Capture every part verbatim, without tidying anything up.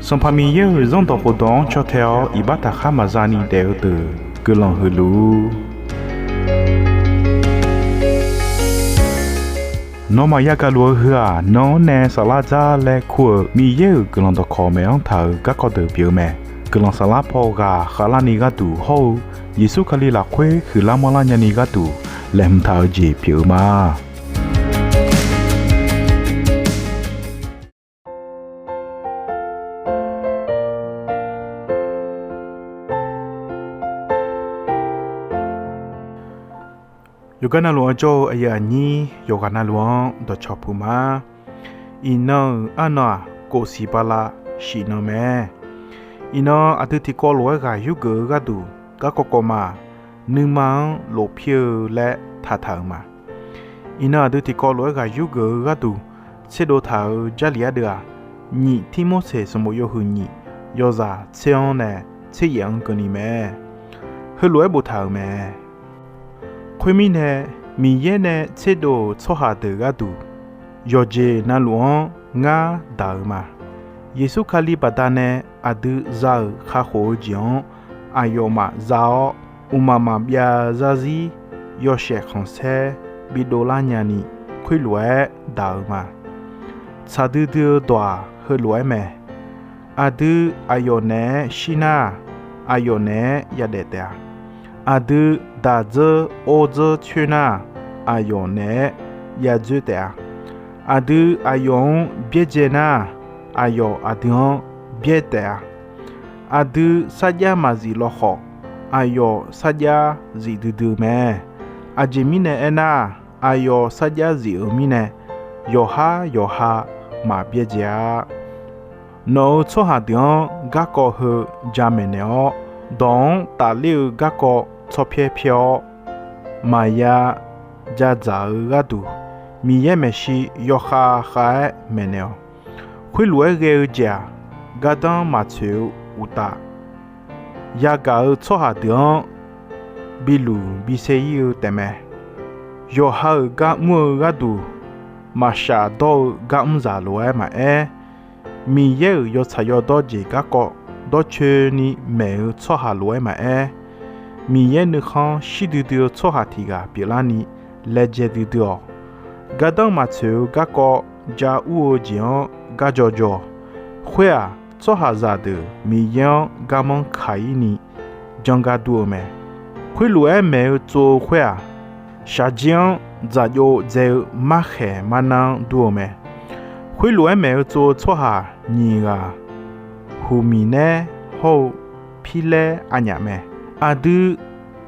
Sanqpaq Miqyaer-euq Zanrdawq khofdawq-anr caw tae-awr iqbax taqkhar maqza ni daef-eu deuq guiqlanq huiq luf-ur. Nawmaf yagaq luf-eu heu-aq, nan-anr nae saflar dzar laer kur-euq Miqyaer-euq guiqlanq dawqkawq maeq-anr taq-euq garkawv deuq pyeuf-eu mae. Guiqlanq saflar paw ghaq khavlarni gharduq hawr-eu Yeqsur Kali lafkhoer huiqlar manrlar nyani gharduq laeqhmq taq-eu jeq pyeuf-eu ma. Yawqgar navluf-anr jawr-eu aqyuif aqnyir yawqghaq navluf-anr dawqcawq puq ma. Iqnan-euq arnan-aq, kof siq bala shif nan mae. Iqnan aqdui tiqkawv lof-aer ghaq yurgeuf-eu gharduq garkawv kawvma-aq, nuima-anr lofpir-eu laer taqtaq-euq ma. Iqnan aqdui tiqkawv lof-aer ghaq yurgeuf-eu gharduq tserdov taq-euq Jarlif ardeuv-aq, nyiq Tirmorseq sanqbof yawhuiq nyiq yawzaq tser-anr nae tser yaef-anr keuvni mae. Heulof-aer boftaq-euq mae. Khoermirnae, Miqyaer nae tserdov-euq tsawrhaq deuq gharduq, yawqjeq navluf-anr ngar daq-euq ma. Yeqsur Kali baqdanae aqdui za-euq kakhof-eu jeq-anr aqyawfmaf za-awr, mqmaq maqbyav zarzir yawshaef khanqsaer bidov lar nyani khoerlof-aer daq-euq ma. Tsaq duidui-eu dawq-aq, heulof-aer mae. Aqdui aqyawf naeq-aer shir nar, aqyawf naeq-aer yadaef taef-a. Aqdui daq dzeur or dzeur coer nar, aqyawf naeq-aer yadzoer taef-a. Aqdui aqyawf-anr byaerdzae nar, aqyawf aqdui-anr byaer taef-a. Aqdui sarjax maqzif lawkhawf, aqyawf sarjax zif duidui-eu mae. Aqjeq mirnae aernar, aqyawf sarjax zif-euq mirnae, yawqhar yawqha maqbyaerdzae-a. Nawq-euq tsawrhaq deuq-anr garkawv heu jamaeq naeq-awr, dawq-anr tafler-eu garkawv tsawrpyaer pyaer-awr, maqya jadzaq-eu gharduq, Miqyaer maeqshi yawkhav khav-aer maeqnaeq-awq. Khoerlof-aer ghae-eu jeq-aq, gardanr maqtsoeq-eu uqtaf, yagaq-eu tsawrhaq deuq-anr biluq bisaer ir-eu taefmae. Yawqha-euq gar mr-eu gharduq maqshaf dawr-eu gar mrzaq lof-aer maqaer, Miqyaer-euq yawtsaq yawdawr jeq garkawv dawrcoeni maeq-eu tsawrhaq lof-aer maqaer, Miqyaer nuikhanr shir duidui-eu tsawrhaq tiq ghaq pyeuflarni laejae duidui-awq. Gardanr maqtsoeq-eu garkawv ja ur-eu jeq-anr gar jaw jaw-awq. Khoer-aq, tsawrhaqzaq deuq Miqyaer-anr garmanr kaq ir ni jangar dur-eu mae. Khoerlof-aer maeq-eu tsov-eu khoer-aq, shaqjir-anr dzaqjov dzae-eu markhaeq marnar-anr dur-eu mae. Khoerlof-aer maeq-eu tsov-eu tsawrhaq nyiq ghaq Huqmiqnaer hawr-eu Pirlaer aqnyaf mae. Aqdui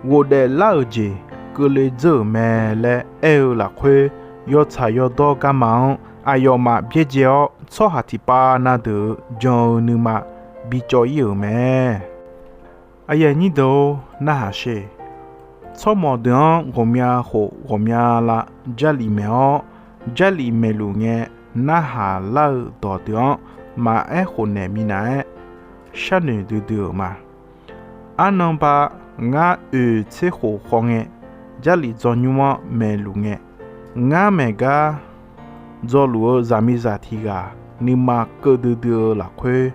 ghofdaef lar-euq jeq keuvle dzeur-euq mae laer aer-eu lafkhoer, yawtsaq yawdawr garma-anr aqyawfmaf byaerdzae-awr, tsawrhaq tiqpav na deuq-euq jan-eu nuima bicawv ir-euq mae. Aqyuif aqnyir deuq-or, narhaq sher. Tsawrmawq deuq-anr ghawqmya khof ghawqmya lav Jarlif maeq-awr, Jarlif maeqluf ngae, narhaq lar-eu dawq deuq-anr maqaer khof naeq minav-aer sharnoeq duidui-euq ma. Arnan ba ngar oeq tser khof khawf ngae, Jarlif dzaw nymr-anr maeqluf ngae, ngar maeq gar dzaw luf-eu zaqmiqzaq tiq ghaq nuima keuv duidui-eu lafkhoer,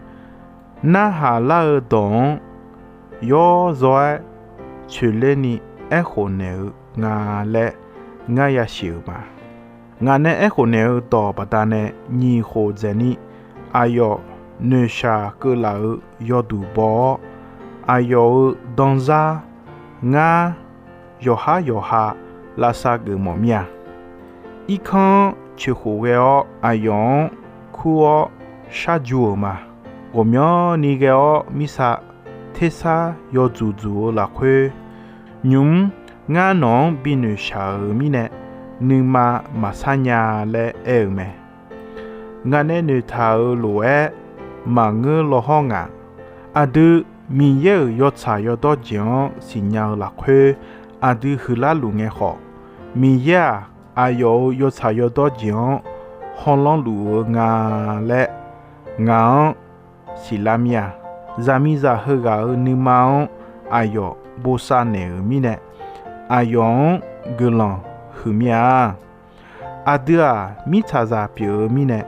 narhaq lar-eu dawq-anr yawr zaw-aer coeqler ni aerkhof naeq-eu nga laer ngar yasiq-euq ma. Ngaq nae aerkhof naeq-eu dawq baqdanae nyiq khof dzaeqni, aqyawf noeqshaq keuvlaf-eu yawduq baw-awr, aqyawf-euq danzar ngar yawqhar yawqha lavsav geufmawf mir-a. Irkanr-anr coeqkhof ghae-awr aqyawf-anr kur-awr sharju-euq ma. Ghawqmyanrni ghae-awr mirtsa tersar yawdzuq dzuq-eu lafkhoer, nymq-mr ngar nawq-anr binoeq shaq-euq mirnae, nuima maqsar nya laer aer-eu mae. Ngaq nae noeqtaq-euq lof-aer maqngeur law hawr ngaq. Aqdui Miqyaer-euq yawtsaq yawdawr jeq-anr siqnya-eu lafkhoer, aqdui huiqlar luf ngae khawf, Miqyaer-aq, aqyawf-euq yawtsaq yawdawr jeq-anr hawlanr luf-eu nga laer ngaq-anr siqlar mir-a. Zaqmiqzaq heughaq-euq nuima-anr aqyawf bosav naeq-euq mirnae, aqyawf-anr guiqlanq huiq mir-a. Aqdui-aq, mirtsaqzaq pyeuf-eu mirnae,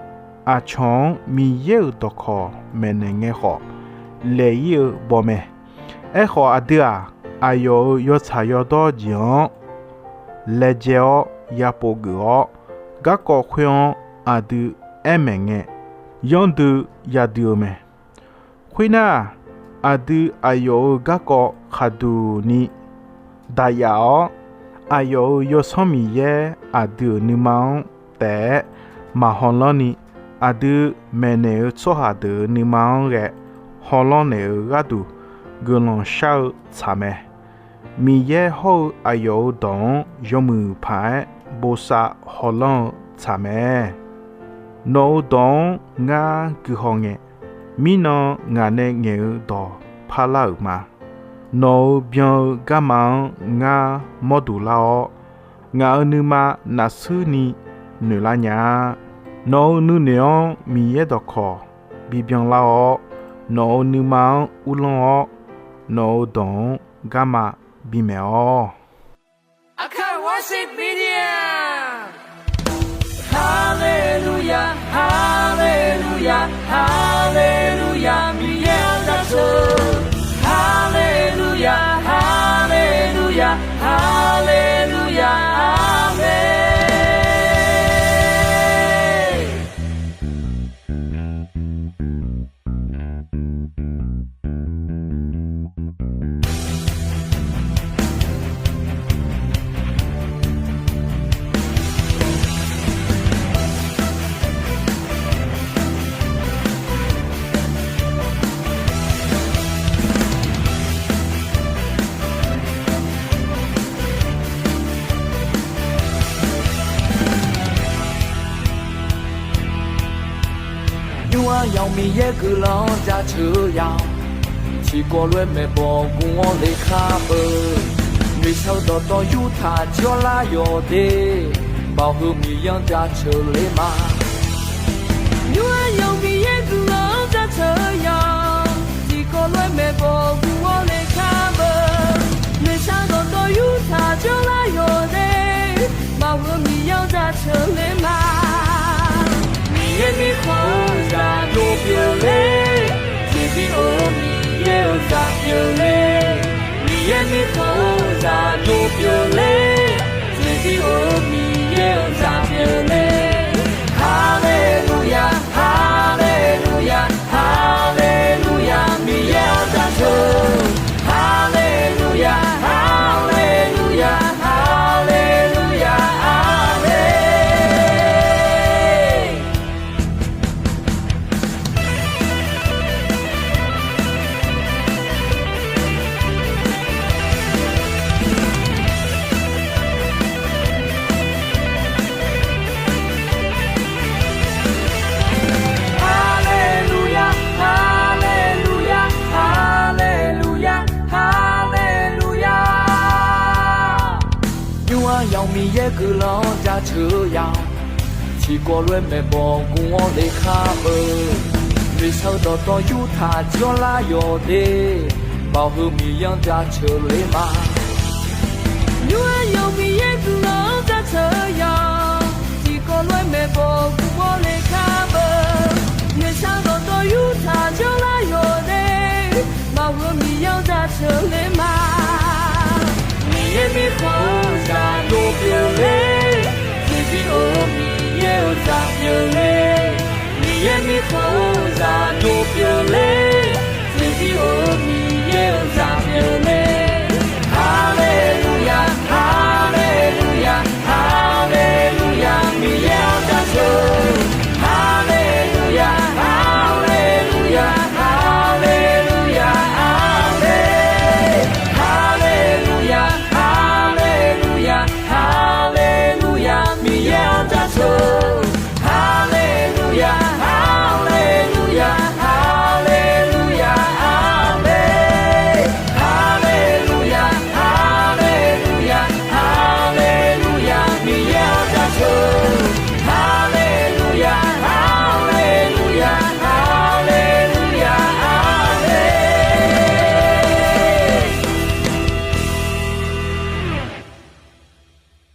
aqcawq-anr Miqyaer-euq dawqkawq maeqnaeq ngae khawf, laeq-ir-eu baw mae. Aerkhawf, aqdui-aq, aqyawf-euq yawtsaq yawdawr jeq-anr laejae-awr yapov geuf-awr, garkawv khoer-anr aqdui aer maeq ngae, yanrdui yadui-eu mae. Khoernar, aqdui aqyawf-euq garkawv khaqduq ni daqyaf-awr, aqyawf-euq Yawsanr Miqyaer aqdui-euq nuima-anr taef-aer maqhaw lanr ni, aqdui maeqnaeq-eu tsawrhaq deuq-euq nuima-anr ghae haw lanr naeq-eu gharduq guiqlanq shar-eu tsaq mae. Miqyaer hawr-eu aqyawf-euq dawq-anr yawmuiq paq-aer bosav haw lanr-eu tsaq mae. Nawq-euq dawq-anr ngar guihaw ngae, mirnan ngaq nae ngaeq-eu dawq parlar-euq ma. Nawq-euq byan-eu garma-anr ngar mawr duq lar-awr, ngaq-euq nuima nafsuir ni noeqlar nya-a. Nawq-euq nuinoeq-anr Miqyaer dawqkawq bibyan lar-awr, nawq-euq nuima-anr uvlanr-awr, nawq-euq dawq-anr garma bimaeq-awq. Aqkaq Worship Media. Haleluya, haleluya, haleluya, Miqyaer-anr jaceuq. Haleluya, haleluya, haleluya, aqmeq. Nymr-aq yawf Miqyaer guiqlanq-anr jaceuq-eu ya-awq. Tiqkawv lof-aer maeqbawq gmq-awr lekar beu. Noeqshaq-eu dawqtawv yurtaq jir-awr lar yawq de. Baoq heu Miqyaer-anr jaceuq le ma. Nymr-aq yawf Miqyaer guiqlanq-anr jaceuq-eu ya-awq. Tiqkawv lof-aer maeqbawq gmq-awr lekar beu. Noeqshaq-eu dawqtawv yurtaq jir-awr lar yawq de. Baoq heu Miqyaer-anr jaceuq le ma. Miqyaer mirkhanq-eu zaq dov pyeuf le. Tiqbi-or Miqyaer-euq zaq pyeuf le. Miqyaer mirkhanq-eu zaq dov pyeuf le. Tiqbi-or Miqyaer-euq zaq pyeuf le. Haleluya, haleluya, haleluya, Miqyaer-anr jaceuq. Haleluya, haleluya, haleluya, aqmeq. Haleluya, haleluya, haleluya, haleluya. Nymr-aq yawf Miqyaer guiqlanq-anr jaceuq-eu ya-awq. Tiqkawv lof-aer maeqbawq gmq-awr lekar beu. Noeqshaq-eu dawqtawv yurtaq jir-awr lar yawq de. Baoq heu Miqyaer-anr jaceuq le ma. Nymr-aq yawf Miqyaer guiqlanq-anr jaceuq-eu ya-awq. Tiqkawv lof-aer maeqbawq gmq-awr lekar beu. Noeqshaq-eu dawqtawv yurtaq jir-awr lar yawq de. Baoq heu Miqyaer-anr jaceuq le ma. Miqyaer mirkhanq-eu zaq dov pyeuf le. Tiqbi-or Miqyaer-euq zaq pyeuf le. Miqyaer mirkhanq-eu zaq dov pyeuf le. Tiqbi-or